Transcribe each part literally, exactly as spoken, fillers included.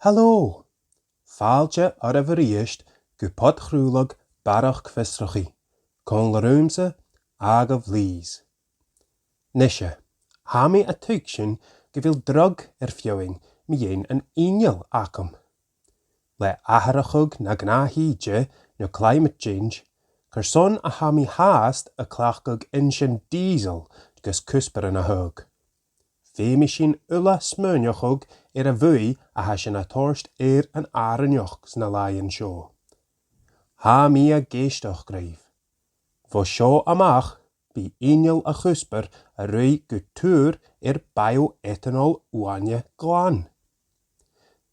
Halò! Fàilte oirbh a-rithist gu pod-chraoladh Barrachd Fiosrachaidh, còmhla riumsa, Àdhamh Lees. Nise, tha mi a' tuigsinn gu bheil dragh air feadhainn mu dheidhinn an inneal agam. Le atharrachadh na gnàth-shìde no climate change, carson a tha mi fhathast a' cleachdadh einnsean diesel gus cuspairean a thaghadh? Feumaidh sinn uile smaoineachadh air a' bhuaidh a tha sin a' toirt air an àrainneachd sna làithean seo. Tha mi ag èisteachd ribh. Bho seo a-mach, bidh inneal a' chuspair a' ruith gu tur air bioethanol uaine glan.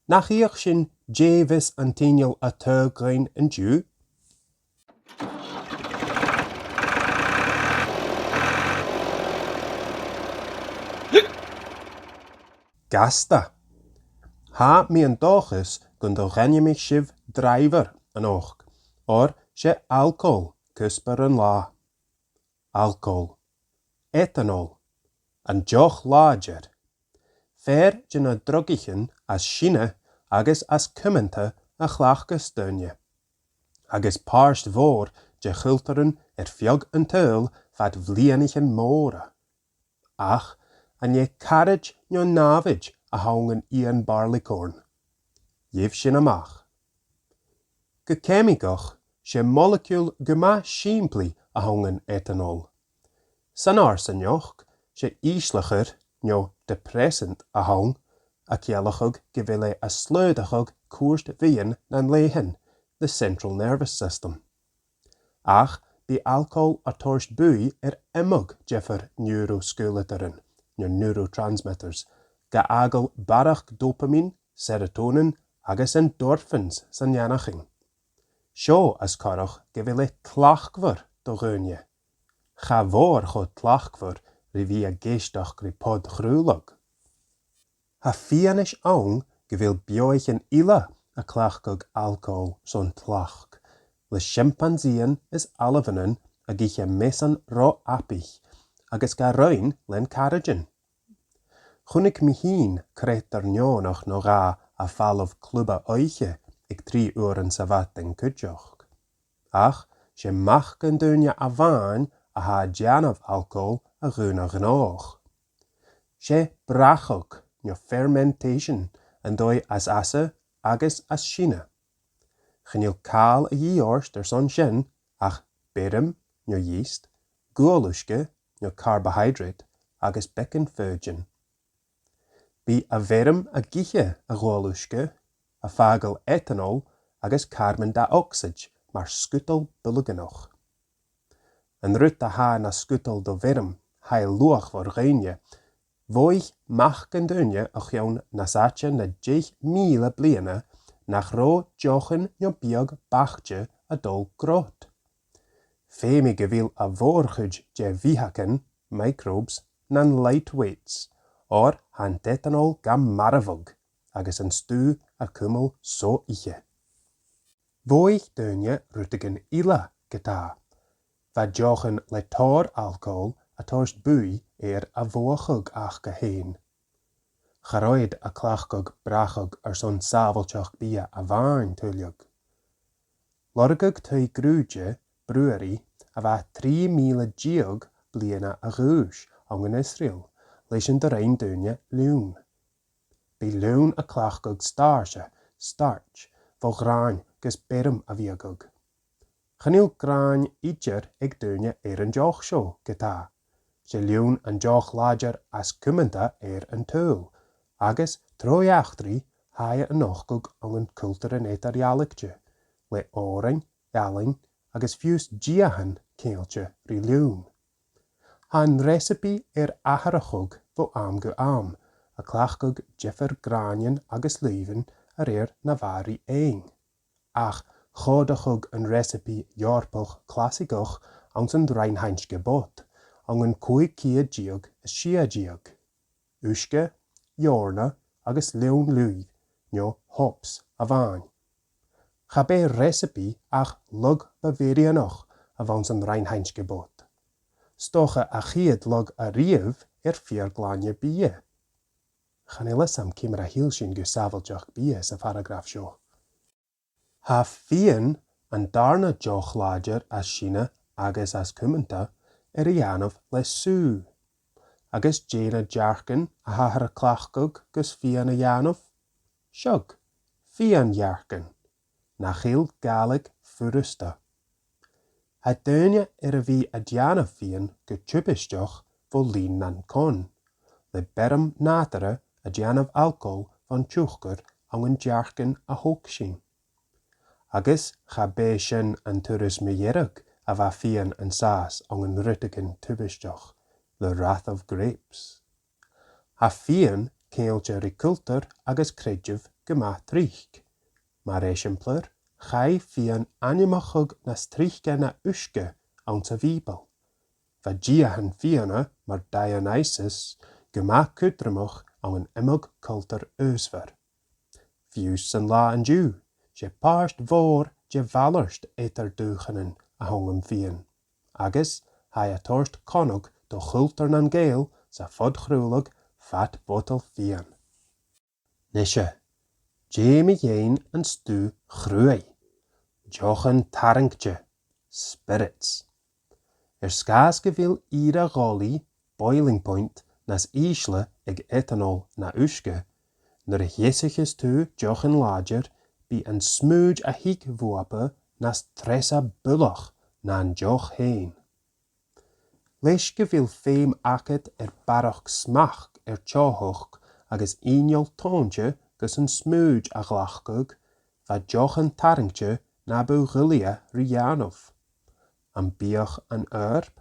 Nach fhiach sinn dè bhios an t-inneal a' taghadh dhuinn an-diugh? Gasta. Tha mi an dòchas gun do dh'ainmich sibh dràibhear a-nochd, oir 's e alcol cuspair an latha. Alcol. Ethanol. An deoch-làidir. Fear de na drogaichean as sine agus as cumanta a chleachdas daoine, agus pàirt mhòr de chultaran air feadh an t-saoghail fad bhliadhnaichean mòra. Ach an e caraid no nàmhaid a th' ann an Iain Barleycorn? Gheibh sinn a-mach. Gu ceimigeach, 's e moileciuil gu math sìmplidh a th' ann an ethanol. San fharsaingeachd, 's e ìsleachair no depressant a th' ann, a' ciallachadh gu bheil e a' slaodachadh cuairt mheadhan nan lèithean, the central nervous system. Ach bidh alcol a' toirt buaidh air iomadh diofar niùrasgaoilidhean, no neurotransmitters, ga fhàgail barrachd dopamine, serotonin agus endorphins san eanchainn. Seo as coireach gu bheil e tlachdmhor do dhaoine. Cha mhòr cho tlachdmhor ri bhith ag èisteachd ri pod-chraoladh. Tha fianais ann gu bheil beathaichean eile a' cleachdadh alcol son tlachd, le simpansìdhean is ailbheanan ag ithe measan ro abaich agus ga roinn len caraidean. Chunnaic mi fhìn creutair neònach no dhà a' falbh cluba-oidhche aig trì uairean sa mhadainn cuideachd. Ach 's e mac an duine a-mhàin a tha a' dèanamh alcol a dhùn-a-ghnothach. 'S e brachadh no fermentation an dòigh as fhasa agus as sine. Chan eil càil a dhìth ort airson sin ach beirm no yeast, gual-uisge no carbohydrate agus beagan foighidinn. Bidh a' bheirm ag ithe a' ghual-uisge, a' fàgail ethanol agus carbon dioxide mar sgudal builgeanach. An rud a tha na sgudal do bheirm tha e luachmhor dhuinne. Mhothaich mac an duine o chionn nas fhaide na deich mìle bliadhna nach robh deochan no biadh baghte a' dol grod. Feumaidh gu bheil a' mhòr-chuid de bhitheagan, microbes, nan lightweights, oir tha an t-ethanol gam marbhadh agus an stuth a' cumail so-oidhche. Mhothaich daoine rudeigin eile ge-tà. Bha deochan le tòrr alcol a' toirt buaidh air a' mhothachadh aca fhèin. Cha robh iad a' cleachdadh brachadh airson sàbhailteachd bìdh a-mhàin tuilleadh. Lorgadh taigh grùide, brewery, a bha trì mìle deug bliadhna a dh'aois ann an Israel leis an do rinn daoine leann. Bidh leann a' cleachdadh stàirse, starch, bho ghràin gus beirm a bhiadhadh. Chan eil gràin idir aig daoine air an deoch seo ge-tà. 'S e leann an deoch-làidir as cumanta air an t-saoghal, agus tro eachdraidh tha e a' nochdadh ann an cultaran eadar-dhealaichte, le òrain, ealain agus fiù 's diathan ceangailte ri leann. Tha an recipe air atharrachadh bho àm gu àm, a' cleachdadh diofar ghràinean agus luibhean a rèir na bha ri fhaighinn. Ach chòdaicheadh an recipe Eòrpach clasaigeach anns an Reinheitsgebot ann an còig ceud deug is sia deug. Uisge, eòrna agus leann luibh, no hops a-mhàin. Cha b' e recipe ach lug Bavarianach a bh' anns an Reinheitsgebot. 'S dòcha a' chiad lug a-riamh air fìor ghlainne bìdh. chan eil fhios agam ciamar a thill sinn gu sàbhailteachd bìdh sa pharagraf seo. Tha fìon an dàrna deoch làidir as sine agus as cumanta air a dhèanamh le sùgh. Agus dè na dearcan a thathar a' cleachdadh gus fìon a dhèanamh? Seadh, fìon-dhearcan, nach eil Gàidhlig furasta. Tha daoine air a bhith a' dèanamh fìon gu tubaisteach bho linn nan con, le beirm nàdarra a' dèanamh alcol bhon t-siùcar ann an dearcan a thog sinn. Agus cha b' e sin an turas mu dheireadh a bha fìon an sàs ann an rudeigin tubaisteach, le wrath of grapes. Tha fìon ceangailte ri cultar agus creideamh gu math tric. Mar eisimpleir, chaidh fìon ainmeachadh nas trice na uisge anns a' Bhìoball. Bha diathan fìona mar Dionysus gu math cudromach ann an iomadh cultar aosaibh. Fiù 's san là an-diugh, 's e pàirt mhòr de mhalairt eadar dùthchannan a th' ann am fìon, agus tha e a' toirt connadh do chultar nan Gàidheal sa phod-chraoladh fad botal fìon. Nise, dè mu dheidhinn an stuth chruaidh? Deochan tarraingte, spirits. Air sgàth 's gu bheil ìre-ghoill, boiling point, nas ìsle aig ethanol na uisge, nuair a dheasaicheas tu deochan làidir, bidh an smùid a thig bhuapa nas treasa buileach na an deoch fhèin. Leis gu bheil feum agad air barrachd smachd air teòthachd agus inneal tònnte gus an smùid a ghlacadh, bha deochan tarraingte na bu ghoirid ri dhèanamh. Am biodh an oidhirp?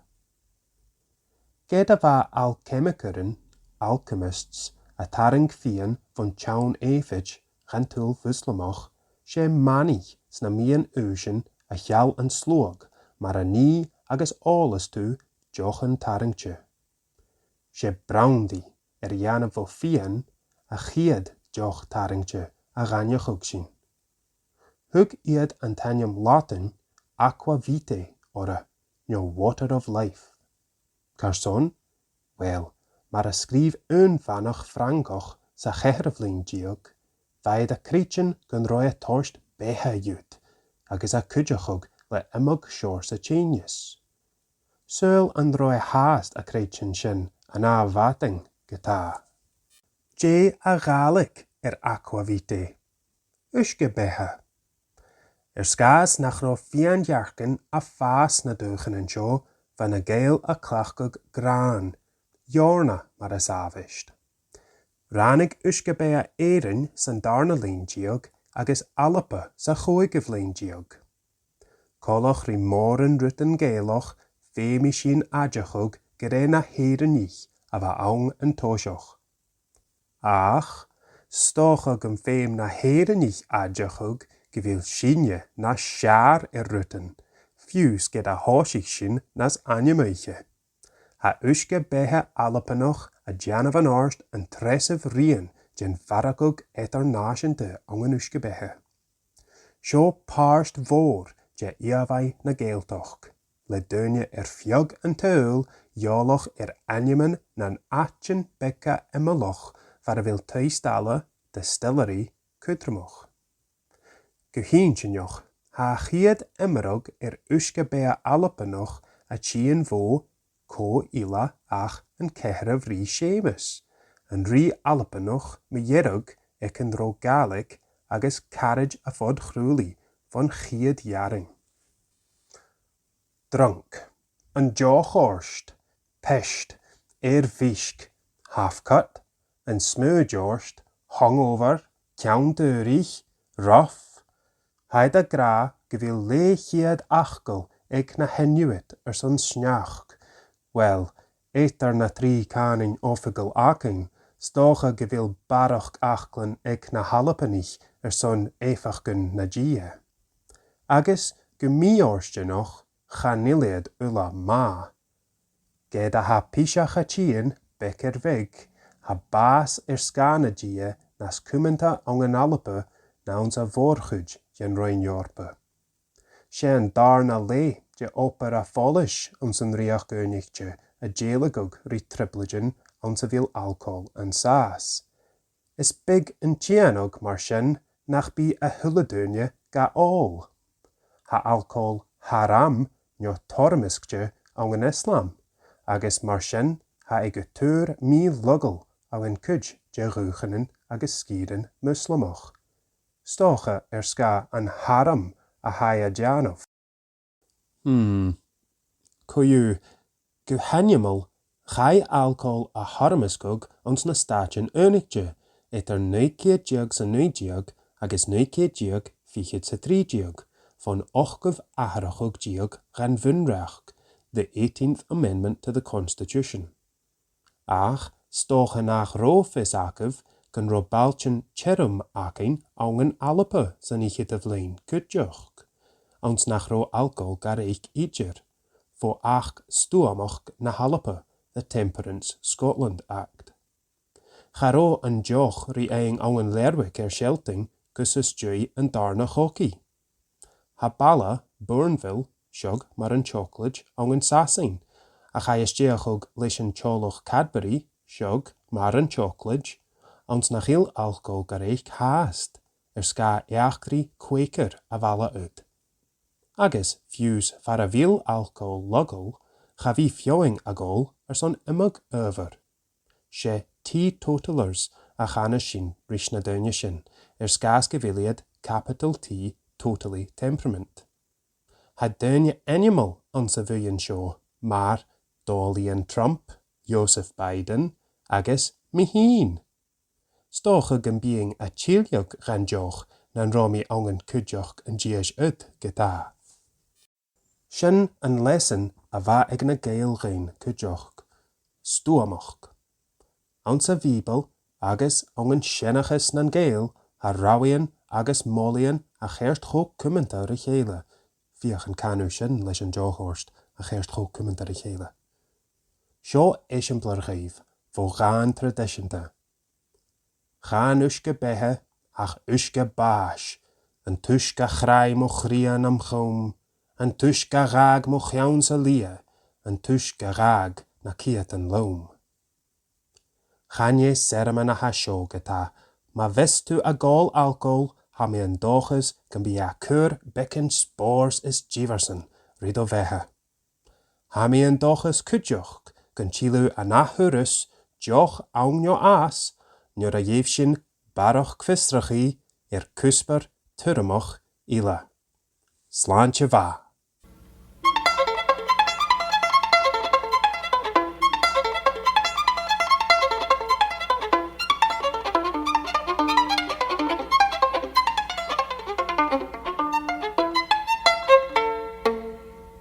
Ged a bha alchemic-airean, alchemists, a' tarraing fìon bhon t-seann Èipheit dhan t-saoghal Mhoslamach, 's e manaich sna meadhan-aoisean a cheangail an sluagh mar a nì agus òlas tu deochan tarraingte. 'S e brandy air a dhèanamh bho fìon a' chiad deoch tarraingte a dh'aithnicheadh sinn. Thug iad an t-ainm Laideann aqua vitae oirre, no water of life. Carson? Uill, mar a sgrìobh aon mhanach Frangach sa cheathramh linn deug, bha iad a' creidsinn gun robh e a' toirt beatha dhut, agus a' cuideachadh le iomadh seòrsa tinneas. Saoil an robh e fhathast a' creidsinn sin an ath mhadainn ge-tà? Dè a' Ghàidhlig air aqua vitae? Uisge-beatha. Air sgàth 's nach robh fìon-dhearcan a' fàs sna dùthchannan seo, bha na Gàidheil a' cleachdadh gràn, eòrna mar as àbhaist. Ràinig uisge-beatha Èirinn san dàrna linn deug agus Alba sa chòigeamh linn deug. Coltach ri mòran rudan Gàidhealach, feumaidh sinn aideachadh gur e na h-Èireannaich a bh' ann an toiseach. Ach, 's dòcha gum feum na h-Èireannaich aideachadh gu bheil sinne nas fheàrr air rudan, fiù 's ged a thòisich sinn nas ainmeile. Tha uisge-beatha Albannach a' dèanamh an-àirde an treasamh rian den mhargadh eadar-nàiseanta ann an uisge-beatha. Seo pàirt mhòr de ìomhaigh na Gàidhealtachd, le daoine air feadh an t-saoghail eòlach air ainmean nan àitean beaga iomallach far a bheil taigh-staile, distillery, cudromach. Gu h-inntinneach, tha a' chiad iomradh air uisge-beatha Albannach a' tighinn bho cò eile ach an ceathramh Rìgh Seumas, an rìgh Albannach mu dheireadh aig an robh Gàidhlig agus caraid a' phod-chraolaidh bhon chiad earrainn. Drunk. An deoch ort, pissed, air mhisg, half-cut, an smùid ort, hungover, ceann-daorach, rough. Tha iad ag ràdh gu bheil leth-cheud fhacal aig na h-Inuit airson sneachd. Uill, eadar na trì cànain oifigeil againn, 's dòcha gu bheil barrachd fhaclan aig na h-Albannaich airson èifeachdan na dìthe. Agus gu mì-fhortanach, chan eil iad uile math. Ged a tha piseach a' tighinn beag air bheag, tha bàs air sgàth na dìthe nas cumanta ann an Alba na anns a' mhòr-chuid den Roinn Eòrpa. 'S e an dàrna leth de obair a' phoilis anns an Rìoghachd Aonaichte a' dèiligeadh ri trioblaidean anns a bheil alcol an sàs. Is beag an t-iongnadh mar sin nach bi a h-uile duine ga òl. Tha alcol haram no toirmisgte ann an Islam, agus mar sin tha e gu tur mì-laghail ann an cuid de dhùthchannan agus sgìrean Muslamach. 'S dòcha air sgàth an haram a tha e a' dèanamh. Hmm. Co-dhiù, gu h-ainmeil, chaidh alcol a thoirmeasgadh anns na Stàitean Aonaichte eadar naoi ceud deug 's a naoi deug agus naoi ceud deug fichead 's a trì deug, fon ochdamh atharrachadh deug dhan bhun-reachd, the eighteenth Amendment to the Constitution. Ach 's dòcha nach robh fios agaibh gun robh bailtean tioram againn ann an Alba san fhicheadamh linn cuideachd, anns nach robh alcol ga reic idir, fo Achd Stuamachd na h-Alba, the Temperance Scotland Act. Cha robh an deoch ri fhaighinn ann an Lerwick air Sealtainn gus às dèidh an Dàrna Chogaidh. Tha baile Bournville, seadh mar an teòclaid, ann an Sasainn, a chaidh a stèidheachadh leis an teaghlach Cadbury, seadh mar an teòclaid, anns nach eil alcol ga reic fhathast, air sgàth eachdraidh Quaker a' bhaile ud. Agus fiù 's far a bheil alcol laghail, cha bhi feadhainn ag òl airson iomadh adhbhar. 'S e teetotalers a chanas sinn ris na daoine sin, air sgàth 's gu bheil iad capital T, totally temperament. Tha daoine ainmeil anns a' bhuidheann seo, mar Dòmhnall Trump, Joseph Biden, agus mi fhìn. 'S dòcha gum bithinn a' tilleadh dhan deoch nan robh mi ann an cuideachd an dithis ud ge-tà. Sin an leasan a bha aig na Gàidheil dhuinn cuideachd, stuamachd. Anns a' Bhìoball agus ann an seanchas nan Gàidheal tha rabhaidhean agus molaidhean a cheart cho cumanta ri chèile, feuch an can thu sin leis an deoch ort, a cheart cho cumanta ri chèile. Seo eisimpleir dhuibh bho dhàn traidiseanta. Chan uisge-beatha ach uisge-bàis, an t-uisge a chrath mo chridhe nam chom, an t-uisge a dh'fhàg mo cheann-sa liath, an t-uisge a dh'fhàg na ceudan lom. Chan e searmon a tha seo ge-tà, ma bhios tu ag òl alcol, tha mi an dòchas gum bi e a' cur beagan spòrs is diofar-san ri do bheatha. Tha mi an dòchas cuideachd gun till thu an ath thuras, deoch ann no às, nuair a gheibh sinn barrachd fiosrachaidh air cuspair tuaireamach eile. Slàinte mhath.